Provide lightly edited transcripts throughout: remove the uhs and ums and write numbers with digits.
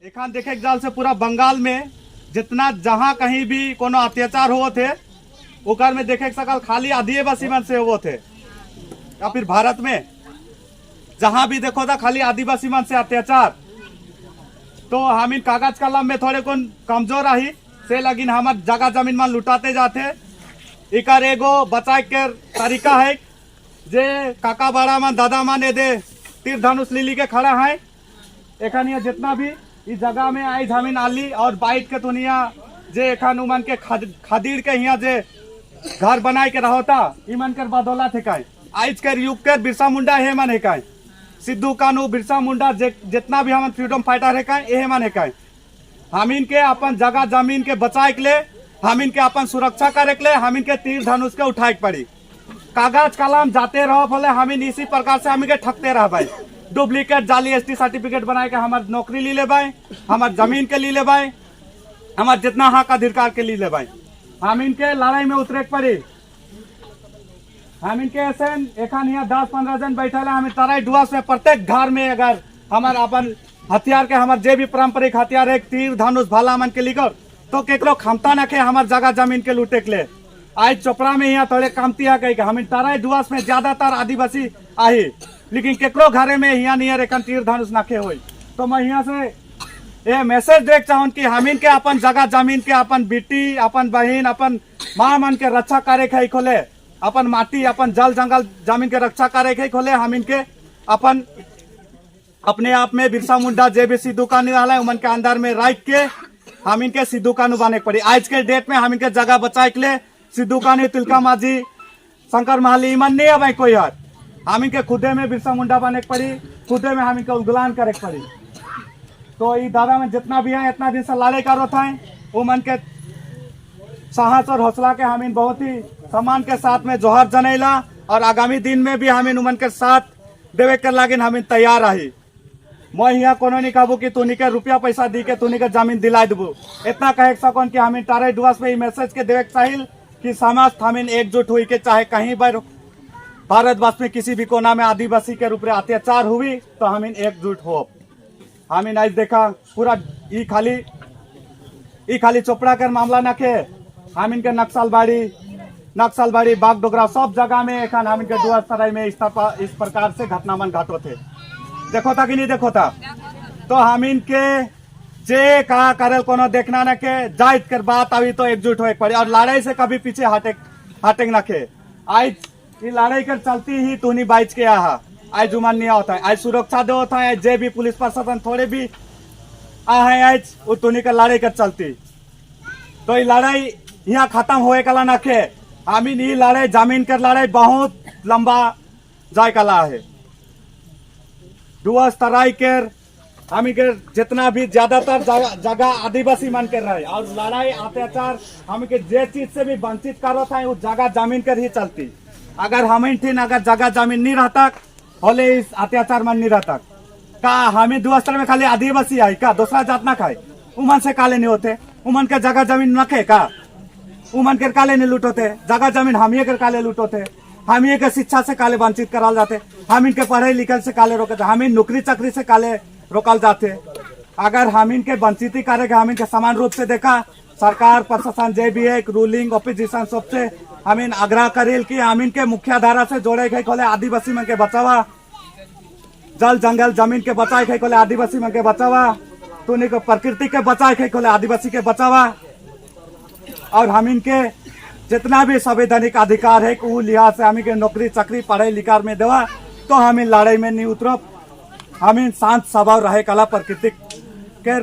एखान देखे के जाल से पूरा बंगाल में जितना जहाँ कहीं भी कोनो अत्याचार होत है, ओकर में देखे के सकल खाली आदिवासी मन से होत है। या फिर भारत में जहाँ भी देखो था, खाली आदिवासी मन से अत्याचार। तो हम इन कागज कलम में थोड़े कौन कमजोर आही से लगिन हमार जगह जमीन मन लुटाते जाते। इकर एगो बचाए के तरीका है जे काका बड़ा मन, दादा मन एदे तीर धनुष लिली के खड़ा है। एखान यहाँ जितना भी इस जगह में आई जमीन आली और बाइट के दुनिया जे एखान उमन के खदीर के यहाँ जे घर बनाए के रहोता, इमन के बदौलत है काय। आज के युग के बिरसा मुंडा हे मन है काय। सिद्धू कानू, बिरसा मुंडा, जे जितना भी हम फ्रीडम फाइटर है काय, एहे मन है काय। हम इनके अपन जगह जमीन के बचाए के ले, हम इनके अपन सुरक्षा करे के ले, हम इनके तीर धनुष के उठाए के पड़ी। कागज कलम जाते रहो भले, हम इसी प्रकार से हम के ठगते रह भाई। डुप्लीकेट जाली एसटी सर्टिफिकेट बनाए के हमार नौकरी ली ले भाई, हमार जमीन के ली ले भाई, हमार जितना हक अधिकार के ली ले भाई। हम इनके लड़ाई में उतरे के पड़ी। हम इनके ऐसे एखान यहाँ 10-15 जन बैठल है। हम तराई डुआस में प्रत्येक घर में अगर हमार अपन हथियार के, हमार जे भी पारंपरिक हथियार है, तीर धनुष भाला मन के लिखो तो केकरो क्षमता न के हमार जगह जमीन के लूटे के ले। आज चोपड़ा में यहाँ थोड़े कमती है कही के, हम तराई डुआस में ज्यादातर आदिवासी आई, लेकिन केकरो घरे में यहाँ नहीं एखन तीर धनुष नखे होई। तो मैं यहाँ से ये मैसेज देख चाहूँ कि हमीन के अपन जगह जमीन के, अपन बेटी, अपन बहन, अपन माँ मन के रक्षा करे के खोले, अपन माटी, अपन जल जंगल जमीन के रक्षा करे के खोले, हमीन के अपन अपने आप में बिरसा मुंडा, जे भी सिद्धू कानू वाला है, उमन के अंदर में राख के हम इनके सिद्धू कानू बने के पड़ी। आज के डेट में हम इनके जगह बचाए के लिए सिद्धू कानू, तिलका माझी, शंकर महाली इमन नहीं है भाई कोई यार। हम इनके खुदे में बिरसा मुंडा बने के पड़ी, खुदे में हम इनके उगलान करे के पड़ी। तो ये दादा में जितना भी है, इतना दिन से लड़ाई करो था, वो मन के साहस और हौसला के हम इन बहुत ही सम्मान के साथ में जोहार जनैला और आगामी दिन में भी हम इन उमन के साथ देवे के लागिन हम इन तैयार रही। मैं यहाँ कोनो नहीं कहबू कि तुनी के रुपया पैसा दी के तुनी के जमीन दिला देबू। इतना कहे सकन कि हम तारे डुआस में मैसेज के देवे के चाहिए कि समाज हम एकजुट हुई के, चाहे कहीं पर भारतवर्ष में किसी भी कोना में आदिवासी के रूप में अत्याचार हुई तो हम इन एकजुट हो। हम इन आज देखा पूरा ई खाली चोपड़ा कर मामला न के, हम इनके नक्सलबाड़ी, नक्सलबाड़ी, बागडोगरा सब जगह में एखन हम इनके डुआर सराय में इस प्रकार से घटना मन घटो थे। देखो था कि नहीं देखो था? तो हम इनके जे कहा करल कोनो देखना न के, जाइत कर बात अभी तो एकजुट होए पड़े और लड़ाई से कभी पीछे हटे हटे न के। आज ये लड़ाई कर चलती ही तुनी बाइच के आहा। आज जुमान नहीं होता है, आज सुरक्षा दे होता है, जे भी पुलिस प्रशासन थोड़े भी आ है, आज वो तुनी का लड़ाई कर चलती। तो ये लड़ाई यहाँ खत्म होए कला न के। हमीन ये लड़ाई, जमीन कर लड़ाई बहुत लंबा जाय कला है। डुअर्स तराई के हमी के जितना भी ज्यादातर जगह आदिवासी मन के रहे और लड़ाई अत्याचार हम के जे चीज से भी वंचित करो था, वो जगह जमीन कर ही चलती। अगर हम ठिन अगर जगह जमीन नहीं रहता होले इस अत्याचार मन नहीं रहता का। हमें डुअर्स में खाली आदिवासी आई का दूसरा जात ना खाए? उमन से काले नहीं होते? उमन के जगह जमीन न खे का? उमन के काले नहीं लूटोते जगह जमीन? हम के काले लूटोते? हम के शिक्षा से काले वंचित कराल जाते? हम इनके पढ़ाई लिखल से काले रोके? हम इन नौकरी चाकरी से काले रोकल जाते? अगर हम इनके वंचित ही करेंगे, हम इनके समान रूप से देखा, सरकार, प्रशासन जे भी है, रूलिंग, अपोजिशन, सबसे हम इन आग्रह करेल कि हम इनके मुख्य धारा से जोड़े के खोले आदिवासी मन के बचावा, जल जंगल जमीन के बचाए के खोले आदिवासी मन के बचावा, तुनी को प्रकृति के बचाए के खोले आदिवासी के बचावा और हम इनके जितना भी संवैधानिक अधिकार है, वो लिहाज से हम के नौकरी चाकरी, पढ़ाई लिखाई में देवा तो हम इन लड़ाई में नहीं उतरब। हम इन शांत स्वभाव रहे कला, प्रकृति के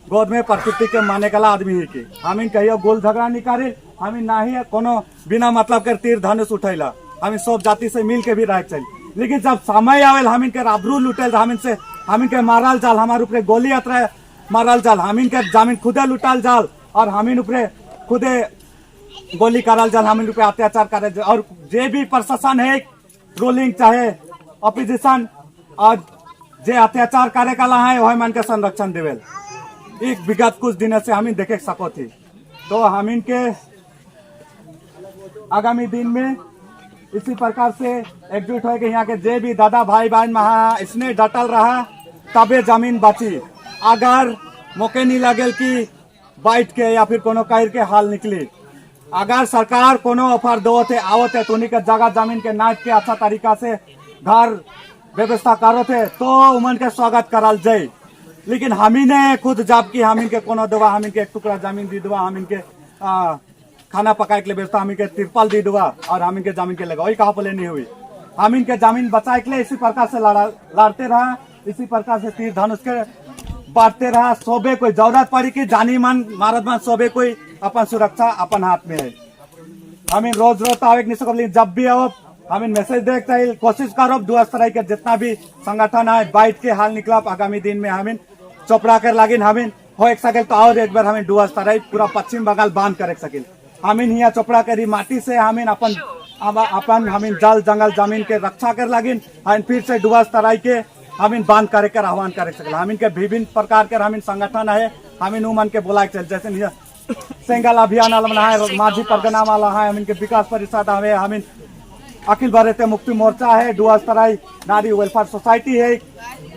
गोद में प्रकृति के माने कला आदमी ही की। हम इन कहियो गोल झगड़ा नहीं करे। हम इन ना ही कोनो बिना मतलब के तीर धनुष उठैला। हम इन सब जाति से मिल के भी रह चाहिए, लेकिन जब समय आवेल, हम इनके आबरू लुटेल, हम इनसे हम इनके मारल जाल, हमारे ऊपर गोली यात्रा मारल जाल, हम इनके जमीन खुदे लुटाल जाल और हम इन ऊपर खुदे गोली करल जाल, हम इन पे अत्याचार करे जाल। और जे भी प्रशासन है, रूलिंग चाहे अपोजिशन, और जे अत्याचार करे काला है, वही मन के संरक्षण देवेल। एक विगत कुछ दिन से हम देखे सको थी। तो हम इनके आगामी दिन में इसी प्रकार से एकजुट हो के यहाँ के जे भी दादा, भाई, बहन महा इसने डटल रहा, तबे जमीन बची। अगर मोके नहीं लागेल कि बैठ के या फिर कोनो कहिर के हाल निकली। अगर सरकार कोनो ऑफर दो थे, आवत है, तो उन्हीं के जगह जमीन के नाप के अच्छा तरीका से घर व्यवस्था करो थे, तो उमन के स्वागत करल जाए। लेकिन हमी ने खुद जब की हमीन के कोनो देवा, हमीन के एक टुकड़ा जमीन दी देवा, हमीन के खाना पकाए के लिए व्यवस्था, हमीन के तिरपाल दी देवा और हमीन के जमीन के लगा, वही कहा पले नहीं हुई। हमीन के जमीन बचाए के लिए इसी प्रकार से लड़ते रहा, इसी प्रकार से तीर धनुष के बांटते रहा। सोबे कोई जरूरत पड़ी कि जानी मान मारत मान, सोबे कोई अपन सुरक्षा अपन हाथ में है। हमें रोज रोज तो आवे नहीं सकब, लेकिन जब भी आओ, हमें मैसेज देख चाहिए, कोशिश करो डुअर्स तराई के जितना भी संगठन है, बैठ के हाल निकलब। आगामी दिन में हमें चोपड़ा कर लागिन, हमें हो एक सकेल तो और एक बार हमें डुअर्स तराई, पूरा पश्चिम बंगाल बांध कर सकेल। हमें हिया चोपड़ा करी माटी से हमें अपन अपन हमें जल, जंगल, जमीन के रक्षा कर लागिन। हम फिर से डुअर्स तराई के हमें बांध करे के आह्वान करे सकेल। हमें के विभिन्न प्रकार के हमें संगठन है, हमें मन के बोला के चल, जैसे हिया सेंगल अभियान वाला है, माझी परगना वाला है, हमें के विकास परिषद है, हमें अखिल भारतीय मुक्ति मोर्चा है, डुअर्स तराई नारी वेलफेयर सोसाइटी है।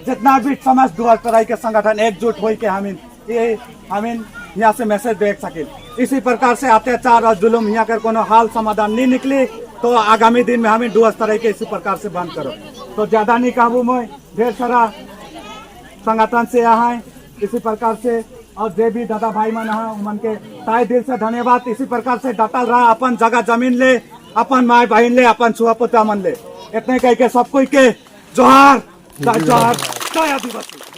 जितना भी समस्त डुअर्स तराई के संगठन एकजुट हो के हमें ये हमें यहाँ से मैसेज देख सके। इसी प्रकार से अत्याचार और जुलूम यहाँ कर कोनो हाल समाधान नहीं निकली, तो आगामी दिन में हमें डुअर्स तराई के इसी प्रकार से बंद करो। तो ज्यादा नहीं काबू में, ढेर सारा संगठन से यहाँ है इसी प्रकार से और जे भी दादा भाई मन है, उमन के ताय दिल से धन्यवाद। इसी प्रकार से डटल रहा अपन जगह जमीन ले, अपन माई बहन ले, अपन छुआ पुता मन ले। इतने कह के सब कोई के जोहार, जय जोहार, जय आदिवासी।